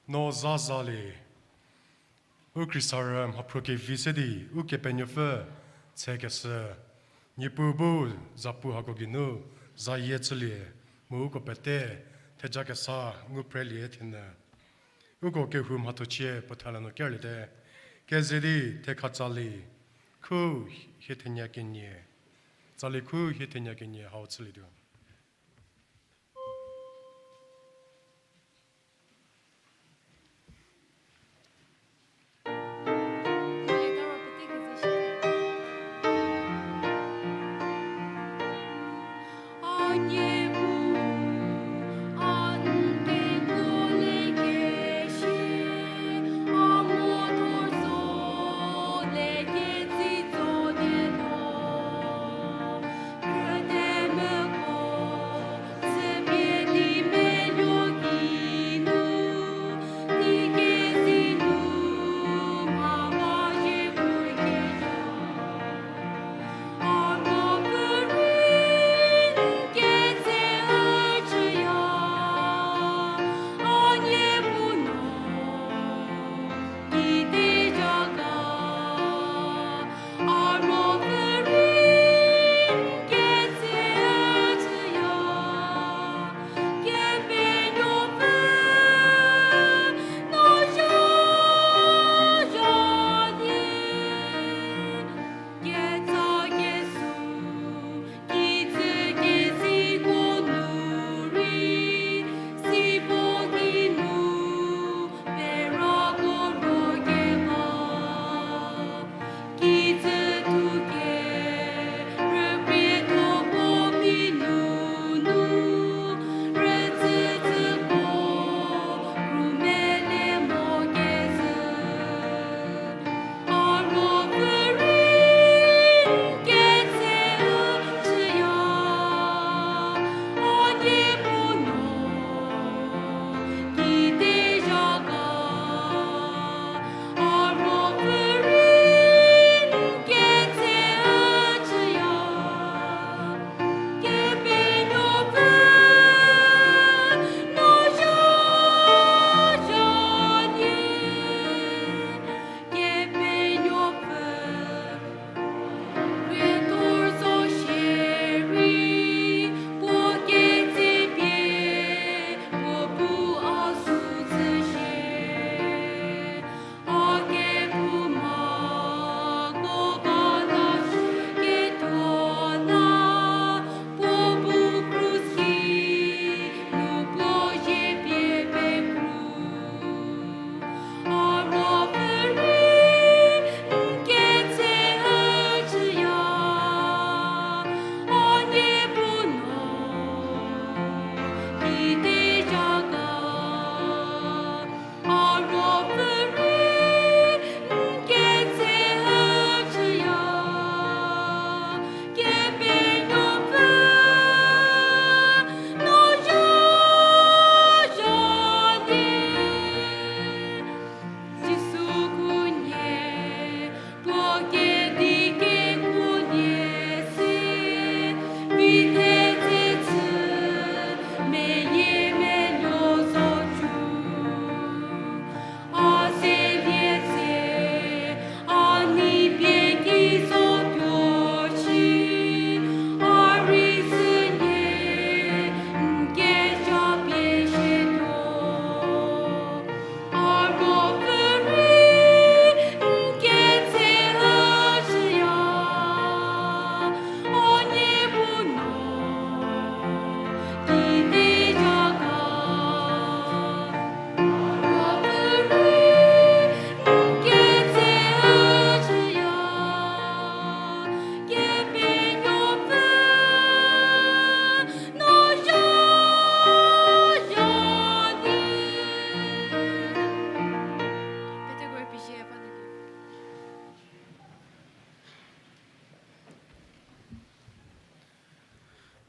No za zalie, u Khrista rü mhaphruo kevi se di Ukepenuopfü tsekeshü, Niepuu bu zapu hako geinu zayie chülie, mu uko pete theja kesa ngu phrelie thienyü. Uko kehou mhathochie puo thalie nu kerliete, keze di thekha tsali khu hie thenya kenie, tsali khu hie thenya kenie hau chülietuo.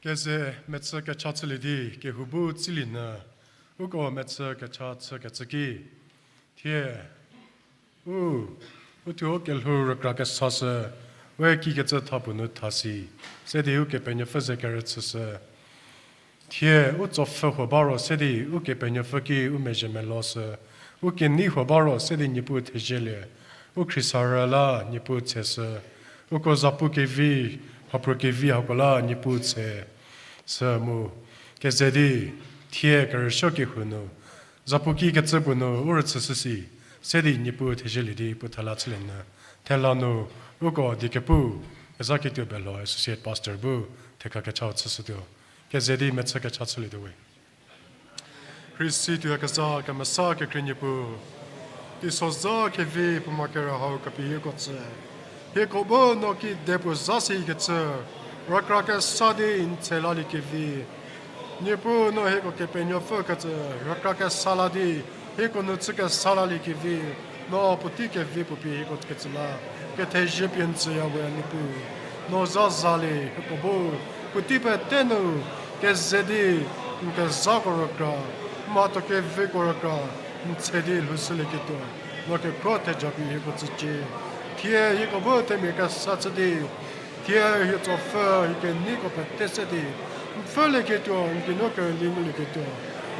Keze mechü kecha chülie di kehou bu tsilie nyü, uko mechü kecha chükecü ki, thie u, u thuo kelhou rükra kesashü, we kikecü tha puo nu thasi, se di Ukepenuopfü ze kerüchüshü. Thie u tsopfhü huo ba ro se di Ukepenuopfü ki u mezhie meloshü, u kenei huo ba ro se di Niepuu thezielie, u khriesarü la Niepuu tseshü, uko zapu kevi, mhapruo kevi hako la Niepuu tse, sü mu, keze di, thie kerüsuo kehou nu, zapu kikecü puo nu u rüchüshü si, se di Niepuu thezielie di puo thela chülie nyü, thela nu, uko diekepu, Kezaketuo Belho Associate Pastor bu, thekha kechau chüshütuo, keze di mechü kecha chülietuo we. Khrista tuo keza kemesa kekhrie Niepuu, teisozha kevi puo ma kere hau kepie hieko tsü. Hieko bu no kide puo zha sikecü, rükra kesa di n tshe laliekevi. Niepuu no hieko Kepenuopfü kecü, rükra kesa la di, hieko nu chü kesa laliekevi. No puotei kevi puo pie hieko kecü la, kethezie pie n tsüya we Niepuu. No zha zalie hieko bu, puotei pete nu, keze di, n kezhako rükra, mhatho keviko rükra, n tshe di lhoushülieketuo, no kekuo theja pie hieko tsücie. Thie hieko bu themia kesa chü di, thie hie tsopfhü hie keneiko pete se di, n pfhülieketuo, n geinu kerüli ngulieketuo,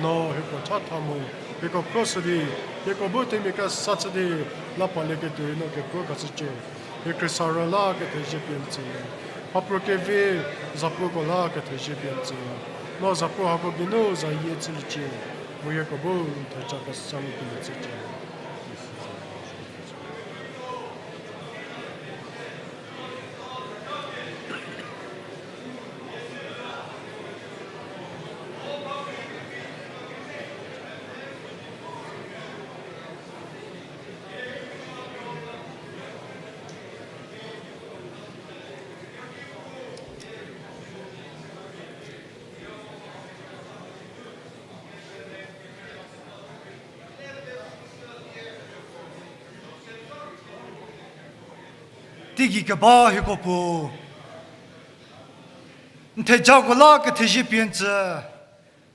no hieko chatha mu, hieko kro shü di, hieko bu themia kesa chü di, la palieketuo no kekuo khashücie. Hie khriesarü la kethezie pie n tsüya. Mhapruo kevi, zapuko la kethezie pie n tsüya. No zapu hako geinu zayie chüliecie. Mu hieko bu n theja kesa mu pie n tsücie. Teigei keba hieko puo, n thejako la kethezie pie n tsü,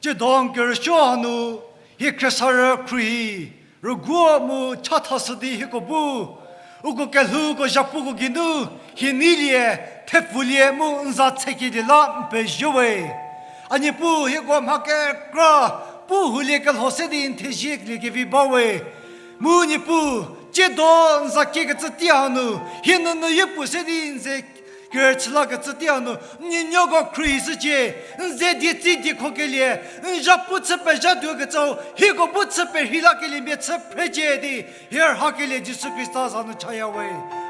tsiedo n kerüsuo hanu, hie khriesarü khruohi, rüguo mu chathashü di hieko bu, uko kelhouko zhapuko geinu, hie neilie, thepfulie mu n za tsekelie la n pezie we. A Niepuu hieko mha kekra, pu hulie kelho se di n thezieliekevi ba we. Mu Niepuu, tsiedo n za kiekecü tei hanu, hie nunu yopuo se di n ze kerüchü lakecü tei hanu, n nuonuoko khruohishücie, n ze dietsi diekhokelie, n zhapu chü pezhatuokecü, hieko bu chü perhei lakeliemia chü phrecie di, hie rhakelie Jisu Khrista za nu chaya we.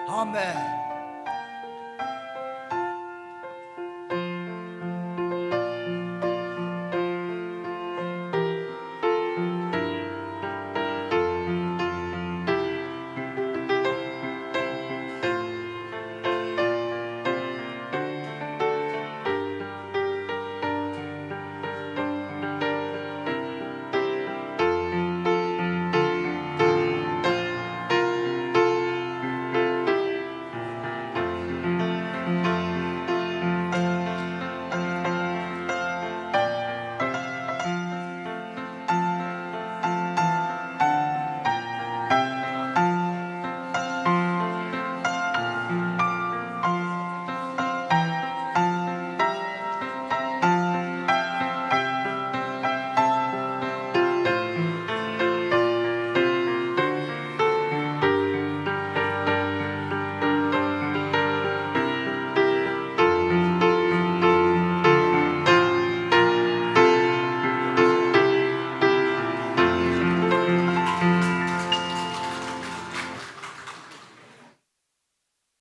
Amen.